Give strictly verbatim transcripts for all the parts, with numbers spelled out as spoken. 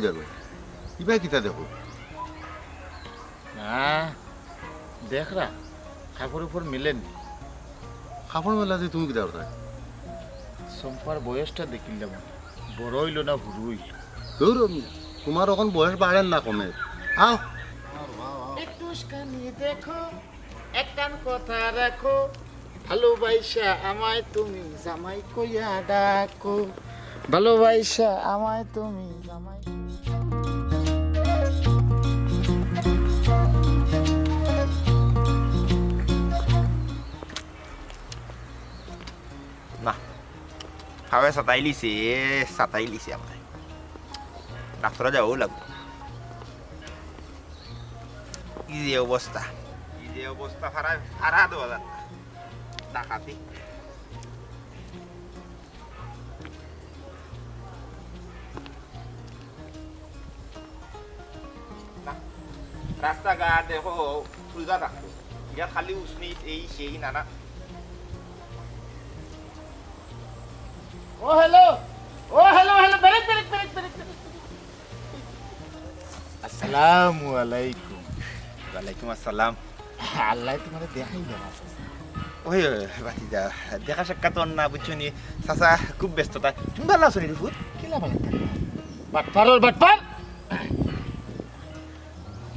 যাবে। ইবায় কিতা দেখো? না, দেখরা, কাপড় উপর মিলে নি। কাপড় মেলা যে তুমি কিতা করতায়? চম্পার বয়সটা দেখিলাম, বড় অইলো না হুরু অইলো। ধুর মিয়া, তুমার অখন বয়স বাড়ের না কমের। আও। একটুখানি দেখো, একখান কথা রাখো, ভালোবাসা আমায় তুমি জামাই কইয়া ডাকো, ভালোবাসা আমায় তুমি জামাই। না, হাওয়ায় সাতাইলিছে, সাতাইলিছে আমারে। ডাক্তরে যাওয়াউ লাগবো। কি যে অবস্থা, কি যে অবস্থা, ফারা, ফারা দেওয়া যায় না। ডাকাতি। না, রাস্তাঘাট দেখো, ফুলগা থাকতো। ইটা খালি উসনি, এই সেই নানা। ও হ্যালো, ও hello, hello, break, break, break, break, break. আসসালামু আলাইকুম। ওয়ালাইকুম আসসালাম। আল্লায় তুমারে দেখাই দেবা, চাচা। ওই, ওই, ভাতিজা, দেখা সাক্ষাৎ অর না, বুঝছো নি? চাচা খুব ব্যস্ততা। তুমি ভালা আছো নি, ফুত? কিলা ভালা থাকবা? বাটপার অর বাটপার।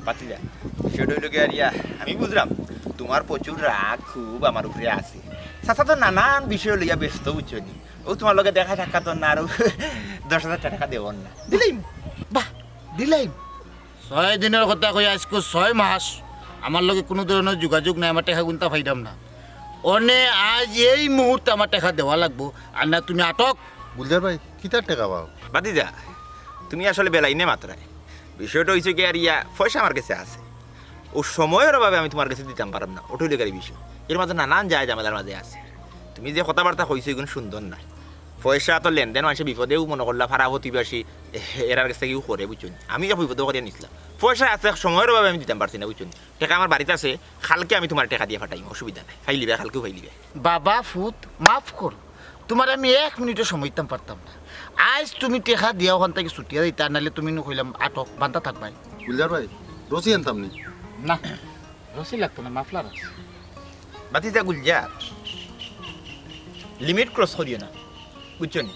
ভাতিজা, বিষয়টা অইলো গিয়া রিয়া, আমি বুঝলাম, তুমার প্রচুর রাগ খুব আমার উপরে আছে। চাচা তো নানান বিষয় লইয়া ব্যস্ত, বুঝছো নি? অউ তুমার লগে দেখা সাক্ষাৎ অর না, আর অউ দশ হাজার টেকা দেওয়ার না। দিলাইমু। বাহ, দিলাইমু। ছয় দিনর কথা কই, আইজকু ছয় মাস আমার লগে কুনু ধরনর যোগাযোগ নাই, আমার টেকা গুনতা পাইরাম না। অনে আইজ এই মুহূর্তে আমার টেকা দেওয়া লাগবো, আর না তুমি আটক। গুলজার ভাই, কিতার টেকা পাও? ভাতিজা, তুমি আসলে বেলাইনে মাতরায়। বিষয়টা অইছে গিয়া রিয়া, পয়সা আমার গেছে আছে, অউ সময়র অভাবে আমি তুমার গেছে দিতাম পাররাম না, অটাউ অইলো গিয়া বিষয়। এর মাঝে নানান যায় ঝামেলার মাঝে আছে। তুমি যে কথাবার্তা কইছো, ইগুন সুন্দর নায়। পয়সা তো লেনদেন, মানষে বিপদেউ মনো করলা, পাড়া প্রতিবেশী, এরার গেছ থাকি কেউ করে, বুঝছো নি? আমি এক বিপদো করিয়া নিছলাম। পয়সা আছে, সময়র অভাবে আমি দিতাম পারছি না, বুঝছো নি? টেকা আমার বাড়িত আছে, কালকে আমি তুমারে টেকা দিয়া পাঠাইমু, অসুবিধা নাই। পাইলিবায়, কালকেউ পাইলিবায়। বাবা, ফুত, মাফ করো, তুমারে আমি এক মিনিটও সময় দিতাম পারতাম না। আইজ তুমি টেকা দিয়া অখান থাকি ছুটিয়া যাইতা, আর নাইলে তুমি নু কইলাম আটক, বান্ধা থাকবায়। গুলজার ভাই, রশি আনতাম নি? না, রশি লাগতো না, মাফলার আছে। ভাতিজা গুলজার, limit cross করিও না, বুঝছো নি?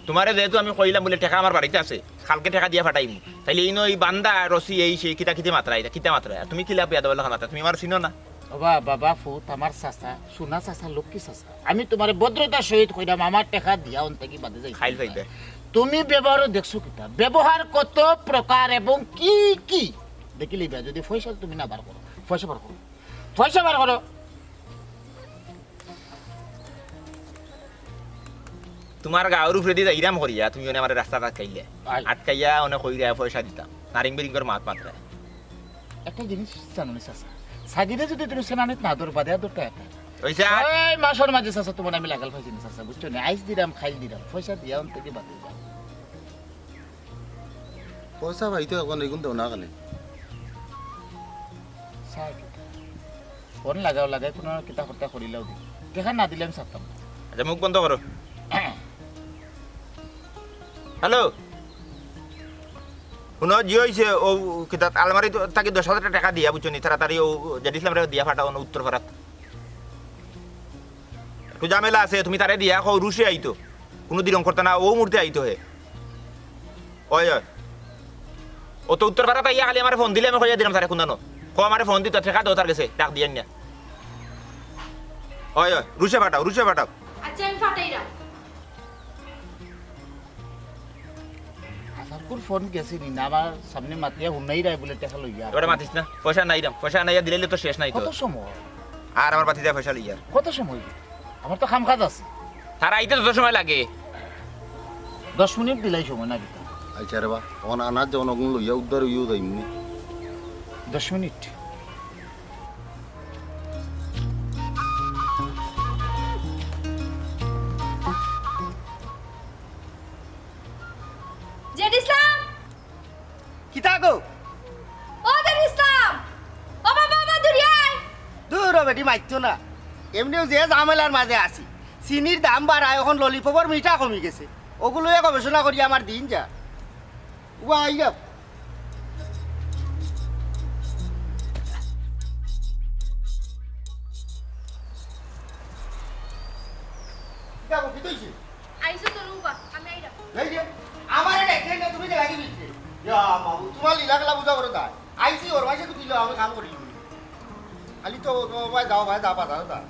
তুমারে যেহেতু আমি কইলাম বুলে টেকা আমার বাড়িত আছে, কালকে টেকা দিয়া পাঠাইমু, তাইলে ইনো ই বান্ধা, রশি, এই সেই কিতা কিতা মাতরায়, ইতা কিতা মাতরায়? আর তুমি কিলা বেয়াদবর লাখান মাতরায়? তুমি আমারে চিনো না? ওবা, বাবা, ফুত, আমার চাচা, সোনা চাচা, লক্ষ্মী চাচা। আমি তুমারে ভদ্রতার সহিত কইরাম, আমার টেকা দিয়া অন থাকি বাদে যাইতাম। খাইল পাইবে। তুমি ব্যবহারও দেখছো কিতা? ব্যবহার কত প্রকার এবং কি কি? দেখিলিবায়, যদি পয়সা তুমি না বার করো, পয়সা বার করো, পয়সা বার করো। তুমার গাউর উপরেদি যাইরাম করিয়া, তুমি অনে আমারে রাস্তাত আটকাইলে। আই। আটকাইয়া অনে কইরায় পয়সা দিতাম। নারিং বিরিং করি মাত মাতরায়। একটা জিনিস জানো নি চাচা? ছাগিরে যদি তুমি সেনানিত না ধরো, বাদে আর ধরতে একটা। ওই যে আট- ছয় মাসর মাঝে চাচা তুমারে আমি লাগাল পাইছি না চাচা, বুঝছো নি? আইজ দিরাম, খাইল দিরাম, পয়সা দিয়া অন থাকি বাদে যাও। পয়সা পাইতো অখন, ইগুন দেও না কেনে? চাই কিতা? ফোন লাগাও, লাগাই কুনু কিতা করতা করিলাও দি। টেকা না দিলে আমি ছাড়তাম না। আচ্ছা, মুখ বন্ধ করো। হ্যালো, হুনো, জি অইছে, অউ কিতা আলমারি থাকি দশ হাজার টেকা দিয়া, বুঝছো নি, তাড়াতাড়ি অউ জেড ইসলামরে দিয়া পাঠাও না, উত্তর পাড়াত। একটু ঝামেলা আছে, তুমি তারে দিয়া কও, রুশে আইতো, কুনু দিরং করতা না, অউ মুহূর্তে আইতো হে। অয়, অয়। অউ তো উত্তর পাড়াত আইয়া খালি আমারে ফোন দিলে আমি কইয়া দিরাম তারে কুন্দানো। কও আমারে ফোন দিতো, টেকা দেও তার গেছে, ডাক দিয়া নিয়া। অয়, অয়, রুশে পাঠাও, রুশে পাঠাও। আচ্ছা, আমি পাঠাইরাম। আসারকুর ফোন গেছে নি না, আমার সামনে মাতিয়া হুনাইরায় বুলে টেকা লইয়া। এবারে মাতিস না, পয়সা নাইরাম, পয়সা নাইয়া দিলে তো শেষ নাই তো। কত সময়? আর আমার ভাতিজায় পয়সা লইয়ার। কত সময়? আমার তো কাম কাজ আছে। তারা আইতে যত সময় লাগে। দশ মিনিট দিলাই সময় না কিতা? আচ্ছা রে বা, অখন আনার যখন অগুন লইয়া উদ্ধার অইয়াউ যাইমুনি। দশ মিনিট। জেড ইসলাম! কিতা গো? ও জেড ইসলাম! ও বাবা, বাবা, দূরিয়া আয়! দূর ও বেটি, মাতিও না। এমনেউ যে ঝামেলার মাঝে আছি, চিনির দাম বাড়ায়, অখন ললিপপর মিঠা কমি গেছে। অগুলো লইয়া গবেষণা করি আমার দিন যা। ওয়া আইয়া। কিতা গো, কিতা অইছে? আইছো তো রুবা, আমি আইরাম। এই যে, আমারে দেখলে না, তুমি দেখা কি দিচ্ছে? ইয়া বাবু, তোমার লীলা খেলা বুঝা বড় দায়। আইছি ওর মাঝে তো দিল, আমি কাম করি। খালি তো, তো ভাই যাও, ভাই যাও, বাজারো যাও।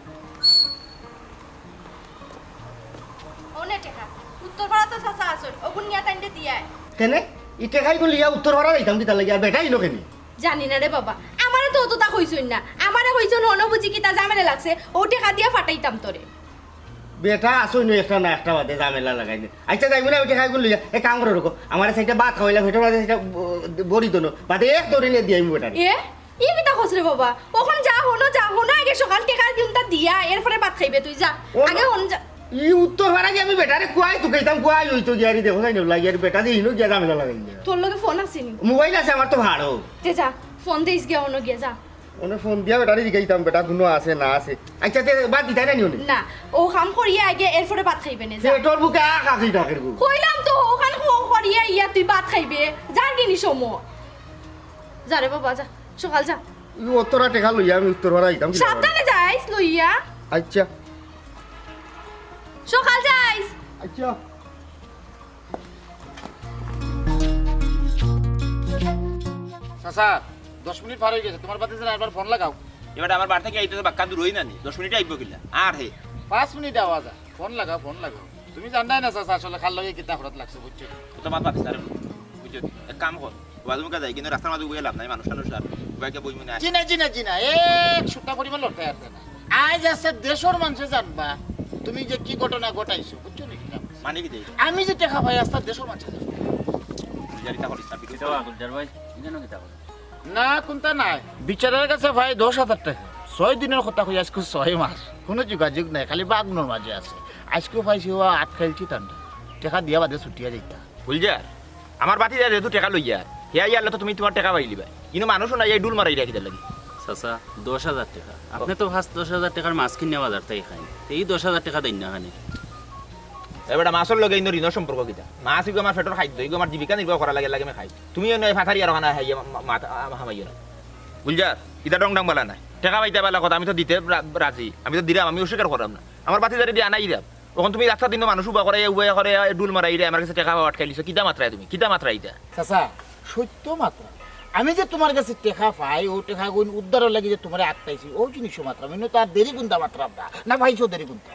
অনে টেকা। উত্তর পাড়া তো চাচা আছইন, অগুন নিয়া তাইনরে দিয়ায়। কেনে? ই টেকাইগুন লইয়া উত্তর পাড়া যাইতাম কিতার লাগি? আর বেটা ইনো কেনে? জানি না রে বাবা, আমারে তো অততা কইছইন না। আমারে কইছইন অনো বুঝি কিতা ঝামেলা লাগছে, অউ টেকা দিয়া ফাটাইতাম তোরে। বেটা আছইন একটা না একটা বাদে ঝামেলা লাগাইন। আইচ্ছা, যাইমু না, অউ টেকাইগুন লইয়া। এক কাম করো রুকো, আমারে চাইরটা ভাত খাওয়াইলা, পেটর মাঝে চাইরটা ব-, বড়ি দোনো। বাদে এক দৌড়ি নিয়া দিয়াইমু বেটারে। এ? ই কিতা কছ রে বাবা? অখন যা, হনো যা, হনো আগে সকাল টেকা দিনটা দিয়া, এরপরে ভাত খাইবে তুই, যা। ও আগে হন যা। ই উত্তর পাড়া গিয়া আমি বেটারে কুয়াই তুকাইতাম, কুয়াই অইতো গিয়া রে, দেখো যাই না, লাগিয়া রে বেটা যে ইনো গিয়া ঝামেলা লাগাই গিয়া। তোর লগে ফোন আছে নি? মোবাইল আছে আমার তো ভাড়ো। তে যা, ফোন দেইস গিয়া অনো গিয়া, যা। অনে ফোন দিয়া বেটারে জিগাইতাম, বেটা কুনো আছে না আছে। আইচ্ছা, তে বাদ দিতায় না নি অনে? না, অউ কাম করিয়া আগে, এরপরে ভাত খাইবে নে, যা। পেটর ভুকে আ খাকি ডাকের গো। কইলাম তো, অখান ক-, করিয়া ইয়া তুই ভাত খাইবে, যার কি নি সময়। যা রে বাবা, যা, সকাল যা। ই অতরা টেকা লইয়া আমি উত্তর পাড়া যাইতাম কিলা? সাবধানে যাইস লইয়া। আইচ্ছা। সকাল যাইস। আইচ্ছা। চাচা, দশ মিনিট পার অই গেছে, তোমার ভাতিজারে আরবার ফোন লাগাও। এবার আমার বাড়ি থাকি আইতে তো বাক্কা দূর অই না নি, দশ মিনিটে আইবো কিলা? আর হে। পাঁচ মিনিট আওয়া যায়, ফোন লাগাও, ফোন লাগাও। তুমি জানরায় না চাচা, আসলে কার লগে কিতা করাত লাগছে, বুঝছো? ও তো মাত মাতিস না রে, বুঝছো? এক কাম কর, বাজু মুখা যাই, কিন্তু রাস্তার মাঝে উবাইয়া লাভ নাই, মানুষ টানুষ আর উবাইয়া বই মনে জি না, জি না, জি না, এক সুতা পরিমাণ লড়তে পারতে না। আইজ আছে দেশর মানষে জানবা তুমি যে কি ঘটনা ঘটাইছো, বুঝছো নি? মানে কি দেই? আমি যে টেকা পাই, আস্তা দেশর মানষে জানবা। গুলজারিতা করিস না, বিটু। কিতা বা গুলজার ভাই, ইখানো কিতা করিস? না, কুন্তা নাই। বিচারর গেছে পাই দশ হাজার টেকা। ছয় দিনর কথা কই, আইজকু ছয় মাস। কুনু যোগাযোগ নাই, খালি বাগনর মাঝে আছে। আইজকু পাইছি, অউ আটকাইলছি তানরে। টেকা দিয়া বাদে ছুটিয়া যাইতা। গুলজার, আমার ভাতিজায় যেহেতু টেকা লইয়ার, হে আইয়া আল্লাহ তো তুমি তোমার টেকা পাইলিবায়। ইনো মানুষও নাই, এই ডুল মারাইরা কিতার লাগি? চাচা, দশ হাজার টেকা। আপনে তো ফার্স্ট দশ হাজার টেকার মাছ কিনিয়া বাজার থাকি খাইন। তে ই দশ হাজার টেকা দেইন না কেনে? এ বেটা, মাছর লগে ইনো ঋণর সম্পর্ক কিতা? মাছ ইগু আমার পেটর খাদ্য, ইগু আমার জীবিকা নির্বাহ করার লাগি, লাগি আমি খাই। তুমি অনো ফাতারি আর ওখানে হাইয়া মা-, মা-, মা-, হামাইও না। গুলজার, ইতা ডং ডং বালা নায়। টেকা পাইতা বালা কথা, আমি তো দিতে রা-, রাজি। আমি তো দিরাম, আমি অস্বীকার কররাম না। আমার ভাতিজারে দিয়া আনাই দিরাম। অখন তুমি রাস্তাত ইনো মানুষ উবা করাইয়া, উবা করাইয়া, ডুল মারাইরা, আমার গেছে টেকা পাওয়া আটকাইলিছো। কিতা মাতরায় তুমি? কিতা মাতরায় ইতা? চাচা, সত্য মাতরাম। আমি যে তোমার গেছে টেকা পাই, অউ টেকাগুন উদ্ধারর লাগি যে তোমারে আটকাইছি, অউ জিনিসও মাতরাম। ইনো তো আর দেরি কুন্তা মাতরাম না। না পাইছো দেরি কুন্তা।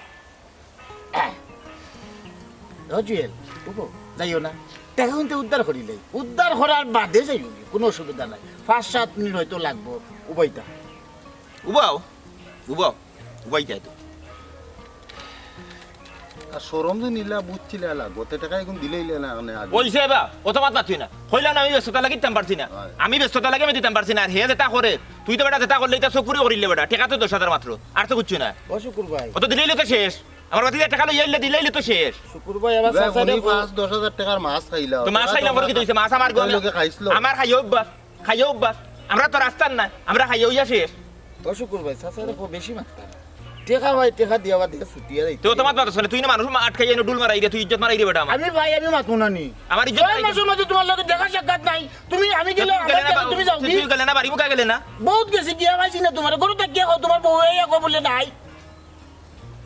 ও জুয়েল, উবো, যাইও না। টেকাগুন তে উদ্ধার করিলাই। উদ্ধার করার বাদে যাইও, কুনু অসুবিধা নাই। পাঁচ সাত মিনিট হয়তো লাগবো, উবাইতা। উবাও, উবাও, উবাইতায় তো। আর শরম যে নিলা, বুঝছিলা লাগবো, তে টেকা অখন দিলাইলা না, মানে আগে। অইছে বা, অত মাত মাতিও না। কইলাম না, আমি ব্যস্ততা লাগি দিতাম পারছি না। হয়। আমি ব্যস্ততা লাগি আমি দিতাম পারছি না। আর হে যেতা করে, তুই তো বেটা যেতা করলে, ইতা চকুরে করিলে বেটা। টেকা তো দশ হাজার মাত্র, আর তো কিচ্ছু না। ও শুকুর ভাই। অত দিলাইলে তো শেষ। আমার ভাতিজায় টেকা লইয়া আইলে দিলাইলে তো শেষ। শুকুর ভাই, আবার বে, চাচারে উনি কো- পাঁচ দশ হাজার টেকার মাছ খাইলা। তো মাছ খাইলাম পরে কিতা অইছে? মাছ আমার গো-, লগে খাইছিল। আমার খাইয়া অভ্যাস। খাইয়া অভ্যাস। আমরা তো রাস্তার না, আমরা খাইয়া অইয়া শেষ। ও শুকুর ভাই, চাচারে কো বেশি মাততা না। টেকা ভাই, টেকা দিয়া বাদে ছুটিয়া যাইতে। তো অত মাত মাতছ না, তুই না মানুষ মা-, আটকাইয়া এনে ডুল মারাইরে, তুই ইজ্জত মারাইরে বেটা আমার। আমি ভাই, আমি মাতমু না নি। আমার ইজ্জত ছয় মারাইরে। মাসর মাঝে তোমার লগে দেখা সাক্ষাৎ নাই। তুমি, আমি গেলে তুই গেলে না আমার বাড়ি, তুমি, তুমি গেলে না বাড়ি, মুখা গেলে না? বহুত গেছি, গিয়া পাইছি না তোমার। গরু দেখিয়া কও, তোমার বউ আইয়া কও বুলে নাই।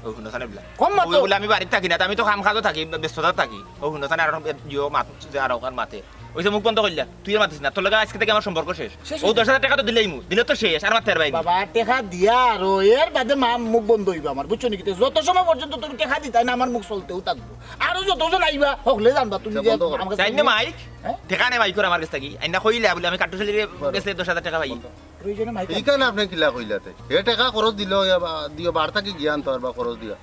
ও হুনো সানে বলা। কম মাতো। ও বলে আমি বাড়িত থাকি না, আমি তো কাম কাজও থাকি, ব্যস্ততা থাকি। ও হুনো সানে আর ইয়ো মাত, যে আর ওখান মাতে। অইছে মুখ বন্ধ করিলা, তুই আর মাতিস না। তোর লগে আইজকে থাকি আমার সম্পর্ক শেষ। শেষ ও অইছে। দশ হাজার টেকা তো দিলাইমু, দিলে তো শেষ, আর মাততে পারবায় না। বাবা, টেকা দিয়া আর এর বাদে মা মুখ বন্ধ অইবা আমার, বুঝছো নি? যত সময় পর্যন্ত তুমি টেকা দিতায় না, আমার মুখ চলতেউ থাকবো। আরো যতজন আইবা, হকলে জানবা তুমি আচ্ছা, যে বন্ধ করো। আমার কাছে তাইন নে মাইক, হ্যাঁ? টেকা নে মাইক করে আমার গেছ থাকি। আইন না কইলা বুলে আমি কাট্টুশ আলীর গেছে দশ হাজার টেকা পাই। বন্ধ। প্রয়োজনে মাইক। ইখান আপনে কিলা কইলা তে? হে টেকা খরচ দিল, ইয়া বা-, দিও, বার থাকি গিয়া আনতো আর বা খরচ দিয়া।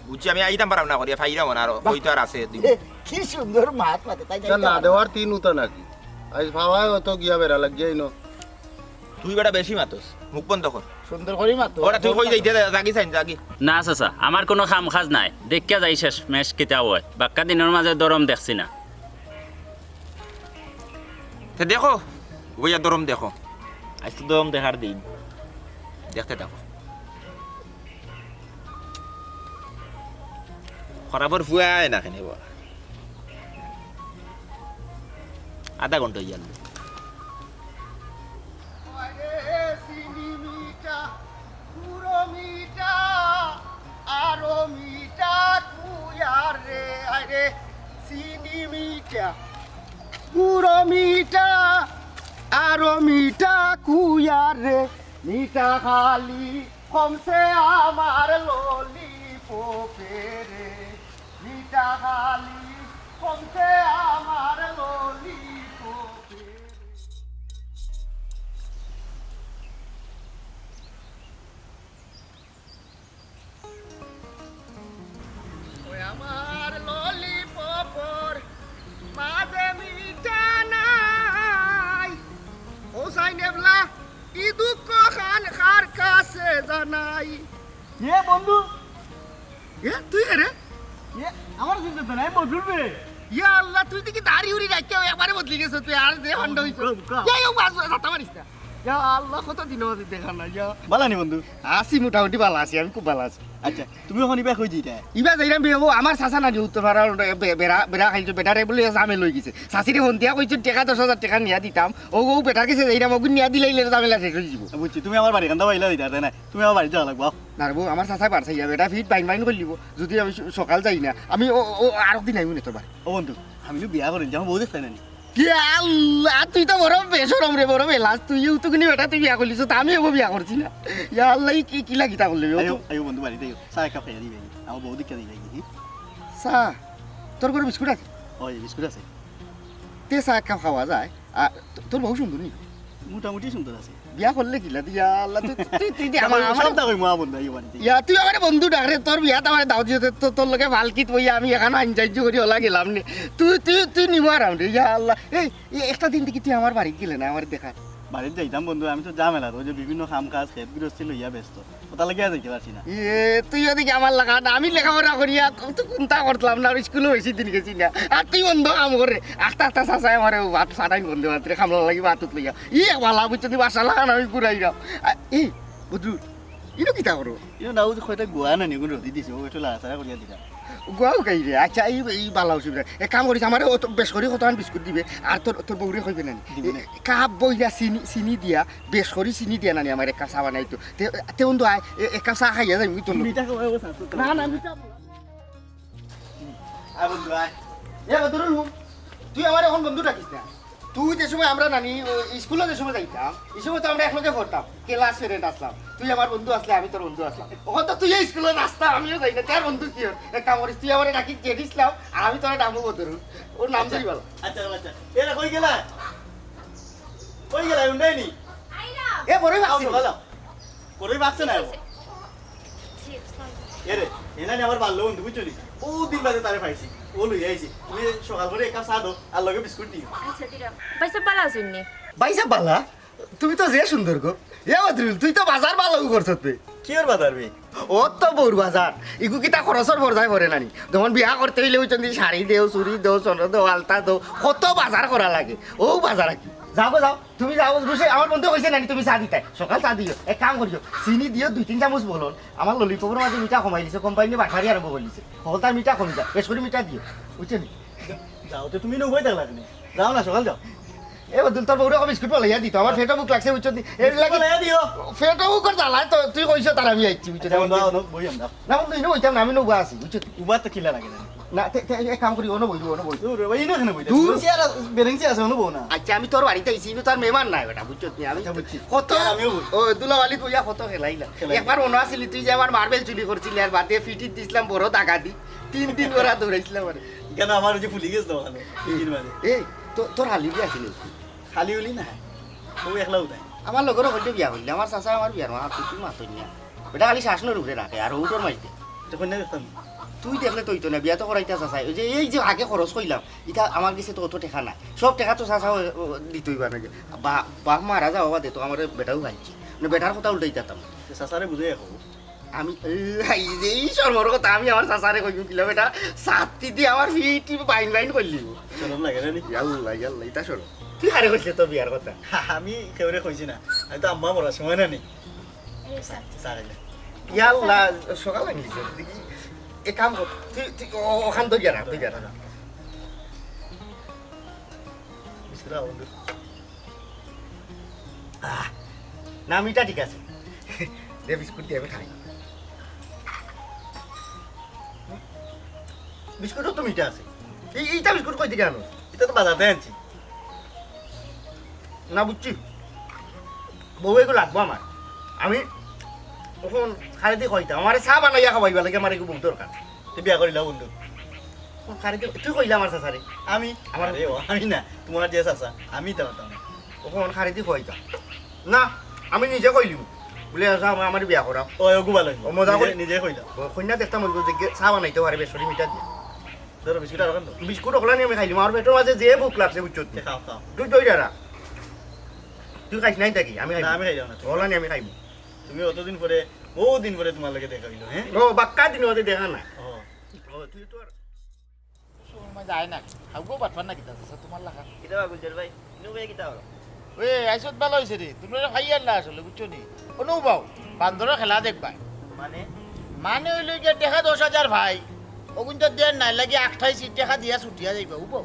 বুঝছি, আমি আইতাম পারাম না করিয়া, পাইরাম না, আর বাহ। কই তো আর আছে, দিব। এ, কি সুন্দর মাত মাতে, তাই না? না, না দেওয়ার তিন উতা নাকি? আইজ পাওয়ায় অত গিয়া বেড়া লাগিয়া ইনো। তুই বেটা বেশি মাতস, মুখ বন্ধ কর। সুন্দর করি মাতো। ওরা তুই কই যাইতে, যাগি চাইন, যাগি। না চাচা, আমার কুনু কাম কাজ নাই, দেখিয়া যাই শেষ মেশ কিতা অয়। বাক্কা দিনর মাঝে দরম দেখছি না। তে দেখো, অইয়া দরম দেখো। আইজ তো দরম দেখার দিন। দেখতে থাকো। খরাপর ফুয়া আয় না কেনে বা? আধা ঘন্টা অইয়া আনবো। আরে চিনি মিঠা, গুড়ো মিঠা, আরো মিঠা কুয়ার রে। আরে চিনি মিঠা, গুড়ো মিঠা, আরো মিঠা কুয়ার রে। মিঠা খালি কমছে আমার ললিপপে রে। মিঠা খালি কমছে আমার ললিপপে। ওই আমার ললিপপর মাঝে মিঠা নাই। ও সাইন এবলা, ই দুঃখ খান কার কাছে জানাই? এ বন্ধু, এ তুই কে রে? এ আমার চিনতে তো নাই, বদরুল বে। ইয়া আল্লাহ, তুই দেখি দাড়ি উড়ি রাখিয়া একবারে বদলি গেছস তুই, আর যে হন্ডা অইছস। বুকা, বুকা। ইয়া, ইয়া, বাস, বাস, আতা মারিস না। ইয়া আল্লাহ, কত দিন বাদে দেখা না, ইয়া। বালা নি বন্ধু? আছি, মোটামুটি বালা আছি, আমি খুব বালা আছি। আচ্ছা, তুমি অখন ইবা কই যাইরায়? ইবা যাইরাম বে, ও আমার চাচা নানি উত্তর পাড়ার বে-, বেড়া, বেড়া খাইলতো, বেটারে বুলে জামে লই গেছে। চাচিরে ফোন দিয়া কইছে, টেকা দশ হাজার টেকা নিয়া দিতাম। ও, ও বেটার গেছে যাইরাম, ওগুন নিয়া দিলাইলে ঝামেলা শেষ অই যিবো। বুঝছি, তুমি আমার বাড়ি কান্দা বাইলা দিতা, তাই না? তুমি আমার বাড়ি যাওয়া লাগবো, আও। না রে বউ, আমার চাচায় বার চাইয়া, বেটা ফিট বাইন বাইন করিলিবো। যদি আমি স-, সকাল যাই না, আমি ও, ও আরক দিন আইমু নে তোর বাড়ি। ও বন্ধু, আমি তো বিয়া করি, আমার বউ দেখতে নানি। ইয়া আল্লাহ, তুই তো বড় বেশরম রে, বড় বেলাস। তুই ইউতুকুনি বেটা, তুই বিয়া করলিছস, তে আমি এগো বিয়া করছি না। ইয়া আল্লাহ, ই কি, কিলা কিতা করলে বে? আইও, আইও বন্ধু, বাড়িত আইও। চা এক কাপ খাইয়া দিবায়, আমার বউ দেখিয়া দিবায়। চা? তোর ঘরো বিস্কুট আছে? অয়, বিস্কুট আছে। তে চা এক কাপ খাওয়া যায়। আর তো-, তোর বউ সুন্দর নি? মোটামুটি সুন্দর আছে। বিয়া করলে কিলা দিয়া আল্লাহ, তুই, তুই, তুই, তুই দে আমার, আমার সবটা কইমু, আ বন্ধু, আইও বাড়িত। ইয়া, তুই আমারে বন্ধু ডাক রে, তোর বিয়াত আমারে দাওয়াত দিতে, তো-, তোর লগে ফালকিত বইয়া আমি এখান আইন সাহায্য করি ওলা গেলাম নে। তুই, তুই, তুই নিমু আরাম রে, ইয়া আল্লাহ। এই, এই একটা দিন দেখি তুই আমার বাড়িত গেলে না, আমারে দেখা। বাড়িত যাইতাম বন্ধু, আমি তো ঝামেলাত, ওই যে বিভিন্ন কাম কাজ, খেত গৃহস্থী লইয়া ব্যস্ত। ওটা লাগিয়া যাইতে পারছি না। ইয়ে, তুই ওদিকে আমার লাগা না, আমি লেখাপড়া করিয়া কত কুন্তা করতাম না, আর স্কুলো বেশি দিন গেছি না। আর তুই বন্ধ কাম করে, আস্তে আস্তে চাচায় আমারে ভাত ফাটাইন বন্ধু মাত্রে, কামলা লাগি ভাত উত লইয়া। ই বালা বুঝছো, তুই বাসা লাগান আমি ঘুরাইরাম। আ, এই, বদরুল, ইনো কিতা করো? ইনো না, ওই যে কয়টা গুয়া না নিগুন রোদি দিছে, ও একটু লাড়াচাড়া করিয়া দিলাম। গুয়াও খাই রে, আচ্ছা, এই, এই বালা অসুবিধা। এক কাম করিস, আমারে অত বেশ করি কতখান বিস্কুট দিবে, আর তোর, তোর বউরে কইবে না নি? দিব না। এ, কাপ বইলা চিনি, চিনি দিয়া, বেশ করি চিনি দিয়া নানি আমার এক কাপ চা বানাইতো। তে, তে বন্ধু আয়, এ, এক কাপ চা খাইয়া যাই, মুই তো মিঠা খাওয়াই ও চা তো না, না, মিঠা। আয় বন্ধু, আয়। এ বদরুল, তুই আমার এখন বন্ধু ডাকিস না। তুই যে সময় আমরা নানি, ও, স্কুলো যে সময় যাইতাম, এই সময় তো আমরা একলগে পড়তাম, ক্লাস ফ্রেন্ড আসলাম। তুই আমার বন্ধু আসলে, আমি তোর বন্ধু আসলাম। ওখান তো তুইও স্কুলো আসতা, আমিও যাই না, তোর বন্ধু কি হয়? এক কাম করিস, তুই আমারে ডাকিস জেড ইসলাম, আর আমি তোরে ডাকমু বদরুল। ওর নাম ধরি ভালা। আচ্ছা, আচ্ছা। এরা কই গেলা? কই গেলা? উন্ডাইনি? এ, বড়ই আও, ভাগছে। ভালো। বড়ই ভাগছে না? জি, আসসালামু আলাইকুম। এরে, এনা নি আমার ভালা বন্ধু, বুঝছো নি? ও দিন বাদে তারে পাইছি, ও লই আইছি। তুমি সকাল করে এক কাপ চা দাও, আর লগে বিস্কুট দিও। আচ্ছা, দিলাম। ভাইসাব ভালা আছইন নি? ভাইসাব ভালা? তুমি তো যে সুন্দর গো। এ বদরুল, তুই তো বাজার ভালা করছত বে। কিওর বাজার বে? ও তো বউর বাজার। ইগু কিতা খরচর পর্যায়ে পড়ে নানি? যখন বিয়া করতে অইলে বুঝছো নি, শাড়ি দেও, চুড়ি দেও, সোনা দেও, আলতা দেও, কত বাজার করা লাগে। ও বাজার আর কি। যাও গো, যাও। তুমি যাও, বুঝছো? আমার বন্ধু কইছে নানি তুমি চা দিতায়। সকাল চা দিও। এক কাম করিও, চিনি দিও দুই তিন চামচ বলন। আমার ললিপপর মাঝে মিঠা কমাই দিছে, কোম্পানি বাটপারি আরম্ভ করি দিছে। হকলতার মিঠা কমি যায়, বেশ করি মিঠা দিও, বুঝছো নি? যাও তো, তুমি নৌবাই থাকলা কেনে? যাও না, সকাল যাও। এ বদরুল, তোর বউরে কম বিস্কুট বানাইয়া দিত, আমার পেটো ভুক লাগছে, বুঝছো নি? এর লাগি বানাইয়া দিও। পেটো ভুকর জ্বালায় তো তুই কইছো তার আমি আইছি, বুঝছো নি? আচ্ছা, বন্ধু, আও, বই আমরা। না বন্ধু, ইনো বইতাম না, আমি নৌবা আছি, বুঝছো নি? উবার তো কিলা লাগে না। না, তে, তে, এক কাম করি, অনো বই, অনো বই। দূর, ওই ইনো কেনে বইতা? দূর। চেয়ার, বেরেং চেয়ার আছে, অনো বও না। আচ্ছা, আমি তোর বাড়িত আইছি, ইনো তোর মেহমান নায় বেটা, বুঝছত নি? আমি আচ্ছা, বুঝছি। কত, আর আমিও বুঝছি। ও, দুলাভালি বইয়া কত খেলাইলা। খেলাইলা। একবার মনো আছিলি তুই যে আমার মার্বেল চুরি করছিলি আর বাদে ফিটির দিছিলাম বড় দাগা দি। তিন দিন ওরা দৌড়াইছিলাম আরে। কেন আমার ওই যে ফুলি গেছে তো ওখানে, ফিটির মাঝে। এই, তো, তোর হালি বিয়া আছিল? খালি উলি না, ও একলা উঠায়। আমার লগরও কইলে বিয়া করলে, আমার চাচা আমার বিয়ার মাত, তুই মাতই না। বেটা খালি শাসনের উপরে রাখে, আর উঠোর মাইতে। তো কইনা দেখতাম। তুই দেখলে তো অইতো না, বিয়া তো করাইতা চাচায়। ওই যে, এই যে আগে খরচ কইলাম, ইটা আমার গেছে তো অত টেকা নাই। সব টেকা তো চাচা ও, ও, দিতই বা নাকি। বা-, বাপ মারা যাওয়া বাদে তো আমার বেটাও খাইছে। মানে বেটার কথা উল্টাই দিতাম। তো চাচারে বুঝাই রাখো। আমি, এই, এই যে এই শরমর কথা, আমি আমার চাচারে কইমু কিলা বেটা, ছাতি দি আমার ফিটি বাইন বাইন করলি। শরম লাগে না নি? ইয়াল্লা, ইয়াল্লা, ইটা শরম। তুই কারে কইছলে তোর বিয়ার কথা? আমি কেউরে কইছি না। আমি তো আম্মা মরার সময় না নি। এই চা। চা খাইলে। ইয়াল্লা, সকাল আনলি তো, দেখি, এক কাম কর, তুই, তুই ও-, ওখান ধরিয়া রাখ, ধরিয়া রাখ। আহ, না, মিঠা ঠিক আছে। দে, বিস্কুট দিয়া আমি খাই। বিস্কুটও তো মিঠা আছে। এই, ইটা বিস্কুট কই থাকি আনো? ইটা তো বাজার থাকি আনছি। না, বুঝছি। বউ এগু লাগবো আমার। আমি অখন কারে দি কইতাম, আমারে চা বানাইয়া খাওয়াইবার লাগি আমার এগু বউ দরকার। তুই বিয়া করিলাও বন্ধু। অখন কারে দি, তুই কইলা আমার চাচারে। আমি? আমার আরে ও, আমি না, তোমার যে চাচা, আমি তো, তো। অখন কারে দি কইতাম। না, আমি নিজে কইলিমু। বুলে, "আচ্ছা, আমার, আমারে বিয়া করাও।" ও, ওগু ভালা অইবো। ও, মজা নিজে, করি। নিজে কইলা। ও, কইন্যা দেখতাম অইবো যে গে-, চা বানাইতে পারে বেসরি মিঠা দিয়া। ধরো, বিস্কুট আর অখান দেও। বিস্কুট অকলানি আমি খাইলিমু। আমার পেটর মাঝে যে ভুক লাগছে, বুঝছো তুই? খাও, খাও। তুই তো ওই যারা। তুই খাইস নাই থাকি, আমি খাইমু। না, আমি খাইলাম না। অকলানি আমি খাইমু। তুমি অতদিন পরে, বহু দিন পরে তোমার লগে দেখা অইলো, হ্যাঁ? ও, বাক্কা দিন বাদে দেখা না। ও। ও, তুই তো আর সময় যায় না। হাউগো বাটপার না কিতা আছে, তোমার লাগা। কিতা বা গুলজার ভাই? ইনো ভাই কিতা হলো? ওই, আইছত ভালা অইছে রে। তোমরা খাইয়ার না আসলে, বুঝছো নি? অনু বাও, বান্দরর খেলা দেখবা। মানে? মানে অইলো গিয়া টেকা দশ হাজার ভাই। অগুন তো দের নাই, লাগি আটাইশ টেকা দিয়া ছুটিয়া যাইবা, উবো।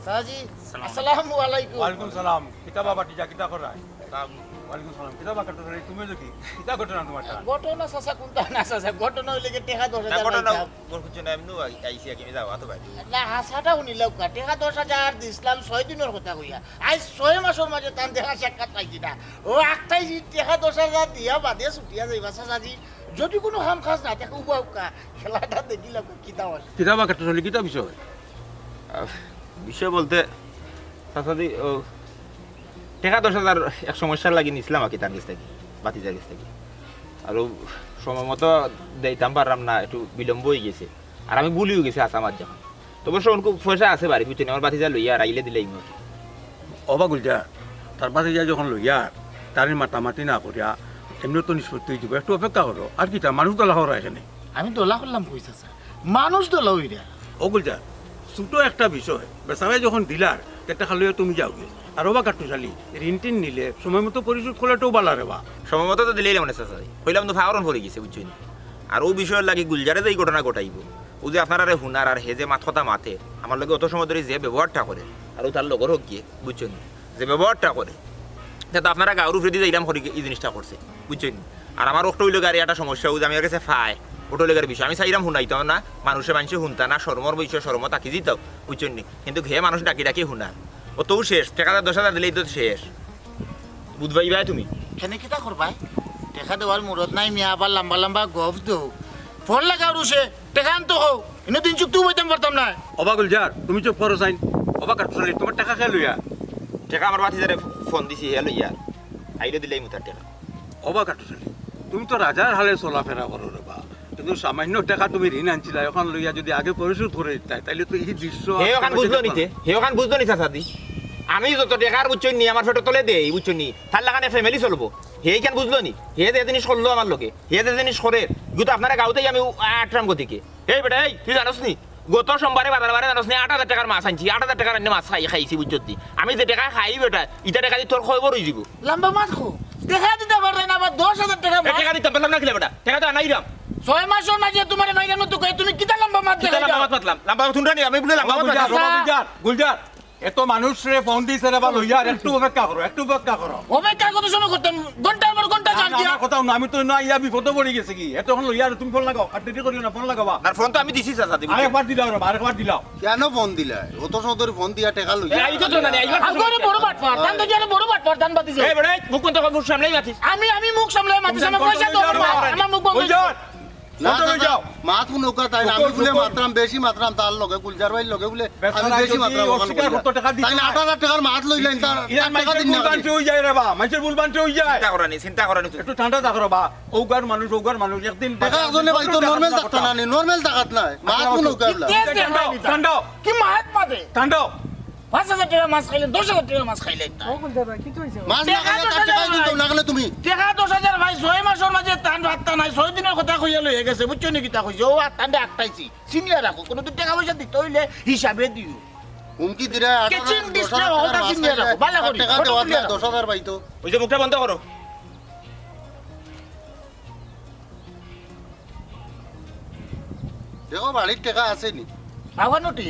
চাচাজি, সালাম। আসসালামু আলাইকুম। ওয়ালাইকুম সালাম। কিতা বা ভাতিজা, কিতা করায়? সালাম। ওয়ালাইকুম সালাম। কিতা বা কাট্টুস আলী, তুমি দেখি? কিতা ঘটনা তোমার তা? ঘটনা চাচা, কুনতা না চাচা? ঘটনা অইলো গিয়া টেকা দশ হাজার না, ঘটনা পাইতাম। বড় কিছু না, এমনি আই-, আইছি আর কি, আমি যাও, আতো ভাই। না, হাছাটা হুনিলাউক্কা। টেকা দশ হাজার দিছলাম ছয় দিনর কথা কইয়া। আইজ ছয় মাসর মাঝে তান দেখা সাক্ষাৎ পাইছি না। ও আটাইশ টেকা দশ হাজার দিয়া বাদে ছুটিয়া যাইবা চাচাজি। যদি কুনু কাম কাজ না থাকে, উবাউক্কা, খেলাটা দেখিলাউক্কা, কিতা অয়। কিতা বা কাট্টুস আলী, কিতা বিষয়? আহ, বিষয় বলতে, চাচাজি, ও, টেকা দশ হাজার এক সমস্যার লাগি নিছলাম আর কি তার গেছ থাকি, ভাতিজার গেছ থাকি। আর ও সময় মতো দিতাম পারলাম না, একটু বিলম্ব অইগেছে। আর আমি ভুলিও গেছি আসামাত যখন। তো অবশ্য অখন পয়সা আছে বাড়িত, বুঝছো নি? আমার ভাতিজা লইয়া আর আইলে দিলাইমু আর কি। ওবা গুলজার, তার ভাতিজা যখন লইয়া, তারে মাতামাতি না করিয়া, এমনে তো নিষ্পত্তি অইযিবো। একটু অপেক্ষা করো। আর কিতা, মানুষ দলা করো এখানে। আমি দলা করলাম কই চাচা? মানুষ দলা অইরা। ও গুলজার, ছোট একটা বিষয়, বেচারায় যখন দিলার, তে টেকা লইয়া তুমি যাওগি। আর ওবা কাট্টুস আলী, ঋণ টিন নিলে সময় মতো পরিশোধ করলে তো ভালা রে বা। সময় মতো তো দিলাইলাম না চাচা, কইলাম তো ফাওরন পড়ি গেছে, বুঝছো নি? আর ও বিষয়র লাগি গুলজারে যে এই ঘটনা ঘটাইবো, ও যে আপনারারে হুনার আর হে যে মাত কথা মাতে, আমার লগে অত সময় ধরি যে ব্যবহারটা করে, আর ও তার লগর হউক গিয়া, বুঝছো নি? যে ব্যবহারটা করে, তে তো আপনারা গাউর উপরেদি যাইরাম করি ই জিনিসটা করছে, বুঝছো নি? আর আমার অকটা অইলো গিয়া আর একটা সমস্যা, ও যে আমি ওর গেছে ফাই, অকটা অইলো গিয়া আর বিষয়। আমি চাইরাম হুনাইতাম না, মানুষে মানষে হুনতা না, শরমর বিষয় শরমো থাকি যিতাও, বুঝছো নি? কিন্তু হে মানুষ ডাকি ডাকি হুনার, অতউ শেষ, টেকা দশ হাজার দিলেই তো শেষ। বুঝবায় ভাই তুমি। কেনে কিতা করবায়? টেকা দেওয়ার মুরত নাই মিয়া, আবার লম্বা লম্বা গফ দেও। ফোন লাগাও রুশে, টেকা আনতো কও। ইনো দিন চুক্তি উবাইতাম পারতাম না। ওবা গুলজার, তুমি চুপ করো চাইন। ওবা কাট্টুস আলী, তোমার টেকা কে লইয়া? টেকা আমার ভাতিজারে ফোন দিছি, হে লইয়া। আইলে দিলাইমু তার টেকা। ওবা কাট্টুস আলী, তুমি তো রাজার হালে চলাফেরা করো রে বা। কিন্তু সামান্য টেকা তুমি ঋণ আনছিলায়, অখান লইয়া যদি আগে পরিশোধ করি দিতায়, তাইলে তো ই দৃশ্য হে অখান বুঝলো নি তে? হে অখান বুঝলো নি চাচাজি? আমি যত টেকা আর বুঝছো নি, আমার পেটর তলে দেই, বুঝছো নি? তার লাখান family চলবো। হে ইখান বুঝলো নি? হে যে জিনিস করলো আমার লগে, হে যে জিনিস করের, ইগু তো আপনারা গাউত আইয়া আমি আটরাম গতিকে। এই বেটা, এই, তুই জানোস নি? গত সোমবারে বাজার বারে জানোস নি, আট হাজার টেকার মাছ আনছি, আট হাজার টেকার আইন্নে মাছ খাই, খাইছি, বুঝছত নি? আমি যে টেকা খাই বেটা, ইতা টেকা দি তোর কয়বর অইযিবো। লম্বা মাত কও। টেকা দিতা পাররায় না, আবার দশ হাজার টেকা এ, মাছ। টেকা দিতাম পারলাম না কিলা বেটা? টেকা তো আনাইরাম। ছয় মাসর মাঝে তুমারে পাইরাম না তো কই, তুমি কিতা লম্বা মাত কিতা দেখাইরায়? লম্বা মাত মাতলাম? লম্বা মাত হুনরা নি, আমি বুলে লম্বা মাত মাতলাম। গুলজার, গুলজার, গুলজার। এত মানুষরে ফোন দিছে রে বা লইয়ার, একটু অপেক্ষা করো, একটু অপেক্ষা করো। অপেক্ষা কত সময় করতাম? ঘন্টার পর ঘন্টা না, চার্জ না, দিয়া। না, কথা না, আমি তো না ইয়া বিপদে পড়ি গেছি কি? এত অখন লইয়ার তুমি ফোন লাগাও, আর দেরি করিও না, ফোন লাগাও বা। না, ফোন তো আমি দিছি চাচা, দিবি। আরেকবার দিলাও রে বা, আরেকবার দিলাও। কেনে ফোন দিলায়? অত সময় ধরি ফোন দিয়া টেকা লইয়া। এ, আইতো তো না, আইবার তো আগরে সময় বড় বাটপার, তান তো জানে বড় বাটপার, তান বাতি যাও। এ বেটা, মুখ বন্ধ কর, মুখ সামলাই মাতিস। আমি, আমি মুখ সামলাই মাতিস, আমার পয়সা তো আমার মা-, আমার মুখ বন্ধ। না, না, না, মাত হুনউক্কা তাইন, আমি বুলে মাতরাম, বেশি মাতরাম, তার লগে, গুলজার ভাইর লগে বুলে, আমি বেশি মাতরাম, অস্বীকার করতো, টেকা দিতো না। তাইন আট হাজার টেকার মাত লইলাইন, তার, তার টেকা দিন না। ভুল বান্তি অইযায় রে বা, মানষর ভুল বান্তি অইযায়। চিন্তা করা নি, চিন্তা করা নি তুই। একটু ঠান্ডা থাকো রে বা, অউগার মানুষ, অউগার মানুষ, একদিন টেকা একজনে ভাই তো normal থাকতা না নি, normal থাকাত নাই, মাত হুনউক্কা। ঠান্ডা, ঠান্ডা। কি মাত মাতে? ঠান্ডা। পাঁচ হাজার টেকা মাছ খাইলে, দশ হাজার টেকা মাছ খাইলে না। ও গুলজার ভাই, কিতা অইছে? মাছ না খাইলে তার টেকা দিতো না কেনে তুমি? টেকা দশ হাজার ভাই, ছয় মাসর মাঝে তান ভাত্তা নাই, ছয় দিনর কথা কইয়া লইয়া গেছে, বুঝছো নি কিতা কইছে? ও আর তানরে আটকাইছি, চিনিয়া রাখো, কুনুদিন টেকা পয়সা দিতে অইলে হিসাবে দিও। হুমকি দিরা, আট হাজার, কেচিং দশ হাজার ডিসপ্লে টেকার হলটা মাছ চিনিয়া খাইলে রাখো, বালা তার করি, টেকা ফটো দেওয়ার তুলিয়া না, রাখো। দশ হাজার পাইতো। ওই যে মুখটা বন্ধ করো। দেখো, বাড়িত টেকা আছে নি? আবার নোটি?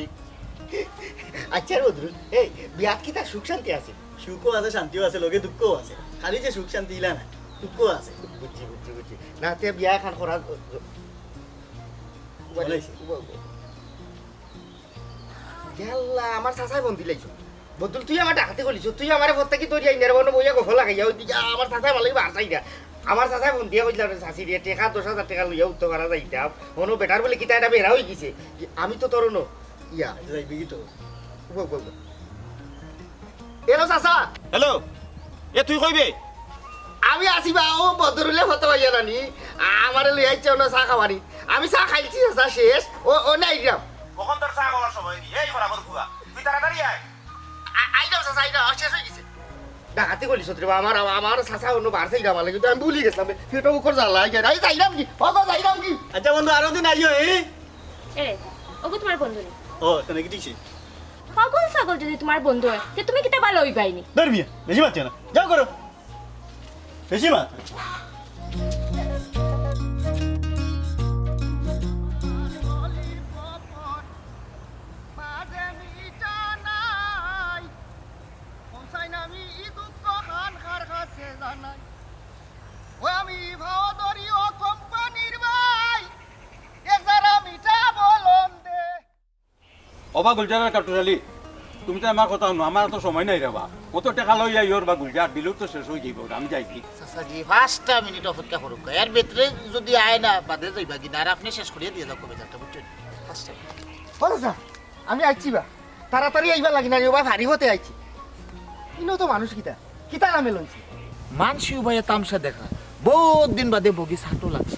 আচ্ছা রে বদরুল, এই বিয়াত কিতা সুখ শান্তি আছে? সুখও আছে, শান্তিও আছে, লগে দুঃখও আছে। খালি যে সুখ শান্তি ইলা না, দুঃখও আছে। বুঝছি, বুঝছি, বুঝছি। না, তে বিয়া খান করা। ইয়াল্লা, আমার চাচায় ফোন দিলাইছো। বদরুল, তুই আমার ডাকাতি করলিছ, তুই আমারে ফোন থাকি ধরি আইনার বনো বইয়া গফ লাগাইয়া, ওই দিকে আমার চাচায় ভালোই বার চাইরা। আমার চাচায় ফোন দিয়া কইলা, "চাচি রে, টেকা দশ হাজার টেকা লইয়া উত্তর পারা যাইতাম, অনো বেটার বলে কিতা এটা বেড়া হয়ে গেছে, আমি তো তোর অনো ইয়া।" আচ্ছা, যাইবি কি তো? উবা, উবা, উবা। এলো চাচা। হ্যালো, এ তুই কইবে? আমি আছি বা, ও বদরুলে ফটো পাইয়া নানি, আমারে লই আইছে অনো চা খাওয়ানি। আমি চা খাইছি চাচা, শেষ। ও, ও নাই যাম। কখন তোর চা খাওয়ার সময় নি? এই খরাবর ফুয়া, তুই তাড়াতাড়ি আয়। আ-, আইলাম চাচা, আইলাম, শেষ হয়ে গেছে। ডাকাতি করলি সত্যি রে বা, আমার, আমার চাচা অনো বার চাইরা আমার লাগি, তো আমি ভুলি গেছিলাম। সেটা ওকর জ্বালা, আই যাই, আই যাইলাম কি? ওকর যাইলাম কি? আচ্ছা বন্ধু, আরো দিন আইও, এই? এ, ওগো তোমার বন্ধু নি? ও, তাহলে কি ঠিক আছে? পাগল ছাগল যদি তোমার বন্ধু হয়, তে তুমি কিতা ভালো হইবাই নি? ধর্মিয়া, বেশি মাতিও না। যাও করো। বেশি মাত। ও বা গুলজার আর কাটুরালি, তুমি তো আমার কথা হুনো, আমার তো সময় নাই রে বা। ও তো টেকা লই যাই ওর বা গুলজার, দিলেও তো শেষ হয়ে যাইব, আমি যাই কি? চাচা জি, পাঁচটা মিনিট অপেক্ষা করুক, এর ভিতরে যদি আয় না, বাদে যাইবা কি না, আর আপনি শেষ করিয়া দিয়ে যাও কবিতাটা, বুঝছেন? পাঁচটা মিনিট। ও চাচা, আমি আইছি বা, তাড়াতাড়ি আইবা লাগি না রে, ও বা ভারী হতে আইছি। ইনো তো মানুষ কিতা, কিতা নামে লইছে? মানসি উবাইয়া তামশা দেখা, বহুত দিন বাদে বগি সাটো লাগছে।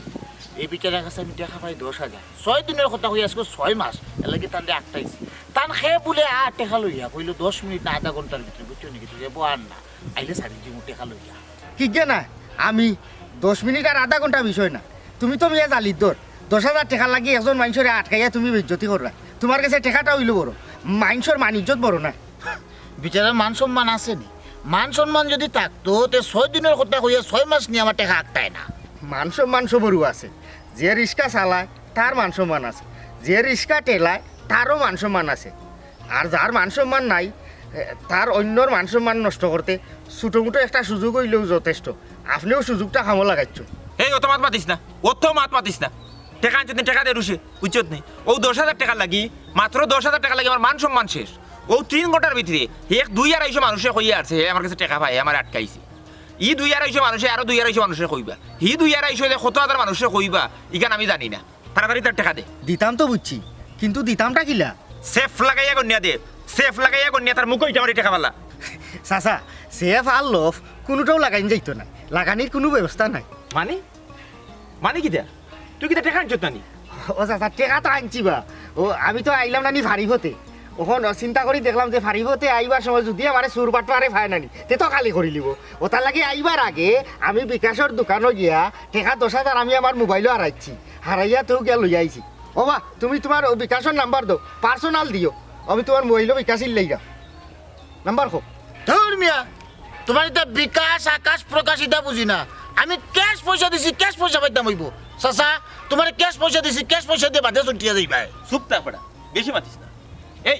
এই বিচারের কাছে আমি টেকা পাই দশ হাজার। ছয় দিনের কথা কই, আজকে ছয় মাস, এর লাগি তানরে আটকাইছি। তান খে বুলে আর টেকা লইয়া, কইলো দশ মিনিট না আধা ঘন্টার ভিতরে, বুঝছো নাকি? তুই যাবো আর না, আইলে সারি দিমু টেকা লইয়া। কি গে না, আমি দশ মিনিট আর আধা ঘন্টা বিষয় না। তুমি তো মিয়া জালির দর, দশ হাজার টেকা লাগি একজন মানুষরে আটকাইয়া তুমি বেইজ্জতি কররা। তোমার কাছে টেকাটা হইলো বড়, মানুষর মান ইজ্জত বড় না। বিচারের মান সম্মান আছে নি? মান সম্মান যদি থাকতো, তে ছয় দিনের কথা কইয়া ছয় মাস নিয়ে আমার টেকা আটকায় না। মান সম্মান সবরও আছে। যে রিক্সা চালায়, তার মান সম্মান আছে। যে রিক্সা ঠেলায়, তারও মান সম্মান আছে। আর যার মান সম্মান নাই, এ, তার অন্যর মান সম্মান নষ্ট করতে ছোটো মোটো একটা সুযোগ হইলেও যথেষ্ট। আপনিও সুযোগটা কামো লাগাইচ্ছুন। এই, অত মাত মাতিস না, অত মাত মাতিস না। টেকা আনছত নি, টেকা দে রুশে, বুঝছত নি? ও দশ হাজার টেকা লাগি, মাত্র দশ হাজার টেকা লাগি আমার মান সম্মান শেষ। ও তিন ঘন্টার ভিতরে এক দুই আড়াইশো মানুষে কইয়া আছে, হে আমার কাছে টেকা পায়, হে আমার আটকাইছে। ই দুই আড়াইশো মানুষে আরো দুই আড়াইশো মানুষে কইবা, হি দুই আড়াইশো যে কত হাজার মানুষে কইবা, ইখান আমি জানি না। তাড়াতাড়ি তার টেকা দে। দিতাম তো বুঝছি, কিন্তু দিতামটা কিলা? সেফ লাগাইয়া গনিয়া দে, সেফ লাগাইয়া গনিয়া তার মুখো ইটা মারি টেকা ফালা। চাচা, সেফ আর লফ কোনোটাও লাগাইন যাইতো না, লাগানির কোনো ব্যবস্থা নাই। মানে? মানে কিতা? তুই কিতা টেকা আনছত না নি? ও চাচা, টেকা তো আনছি বা। ও, আমি তো আইলাম না নি ফাড়ি পথে। অখন চিন্তা করি দেখলাম যে ফাড়ি পথে আইবার সময় যদি আমারে চুর বাটপারে পায় না নি, তে তো খালি করি লিব। ওটার লাগি আইবার আগে আমি বিকাশর দোকানো গিয়া টেকা দশ হাজার আমি আমার মোবাইলো হারাইছি। হারাইয়া তেও গিয়া লইয়া আইছি। ও বা, তুমি তোমার ও বিকাশর নাম্বার দাও, পার্সোনাল দিও। আমি তোমার মোবাইলো বিকাশ ইল্লাইগা। নাম্বার কও। ধুর মিয়া, তোমার ইতা বিকাশ, আকাশ, প্রকাশ ইতা বুঝি না। আমি ক্যাশ পয়সা দিছি, ক্যাশ পয়সা পাইতাম অইবো। চাচা, তোমারে ক্যাশ পয়সা দিছি, ক্যাশ পয়সা দিয়া বাদে ছুটিয়া যাইবায়। চুপ থাক বেটা, বেশি মাতিস না। এই,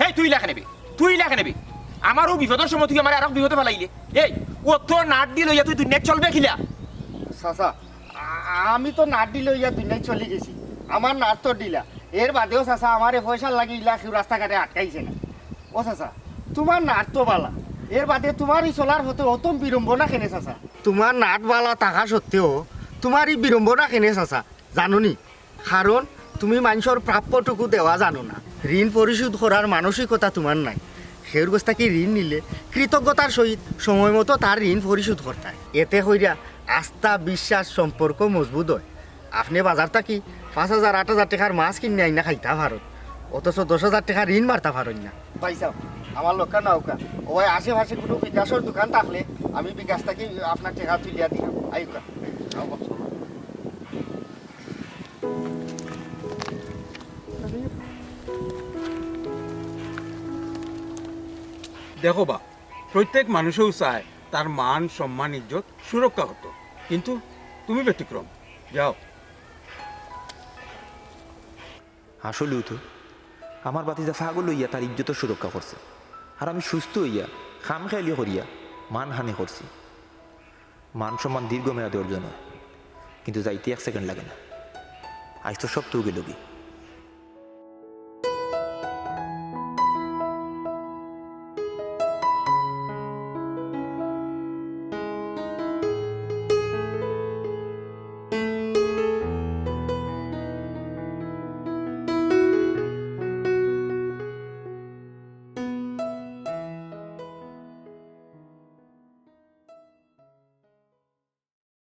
এই, তুই ইলা কেনে বে, তুই ইলা কেনে বে। আমারও বিপদর সময় তুই আমারে আরক বিপদে ফালাইলে। এই, ও তোর নাট দি লইয়া তুই দুনিয়াত চলবে কিলা? চাচা, আ-, আমি তো নাট দি লইয়া দুনিয়াত চলি গেছি। আমার নাট তো ঢিলা। এর বাদেও চাচা, আমারে পয়সার লাগি ইলা কেউ রাস্তাঘাটে আটকাইছে না। ও চাচা, তোমার নাট তো বালা, এর বাদে তোমার ই চলার পথে অত বিড়ম্বনা কেনে চাচা? তোমার নাট বালা থাকা সত্ত্বেও তোমার ই বিড়ম্বনা কেনে চাচা, জানো নি? কারণ তুমি মানষর প্রাপ্যটুকু দেওয়া জানো না। ঋণ পরিশোধ করার মানসিকতা তোমার নাই। কেউর গেছ থাকি ঋণ নিলে কৃতজ্ঞতার সহিত সময় মতো তার ঋণ পরিশোধ করতায়। এতে কইরা আস্থা, বিশ্বাস, সম্পর্ক মজবুত হয়। আপনে বাজার থাকি পাঁচ হাজার, আট হাজার টেকার মাছ কিনিয়া আইনা খাইতা পারইন, অথচ দশ হাজার টেকার ঋণ মারতা পারইন না। ভাইসাব, আমার লগে নাউক্কা। ওই আশেপাশে কোনো বিকাশর দোকান থাকলে আমি বিকাশ থাকি আপনার টেকা তুলিয়া দিলাম। আউক্কা। আউক্কা। দেখো বা, প্রত্যেক মানুষেও চায় তার মান, সম্মান, ইজ্জত সুরক্ষা করতে, কিন্তু তুমি ব্যতিক্রম। যাও। আসলেও তো, আমার ভাতিজা পাগল অইয়া তার ইজ্জতর সুরক্ষা করছে, আর আমি সুস্থ অইয়া, খামখেয়ালি করিয়া, মানহানি করছি। মান সম্মান দীর্ঘমেয়াদে অর্জন অয়, কিন্তু যাইতে এক সেকেন্ড লাগে না। আইজ তো সবতা গেলোগি,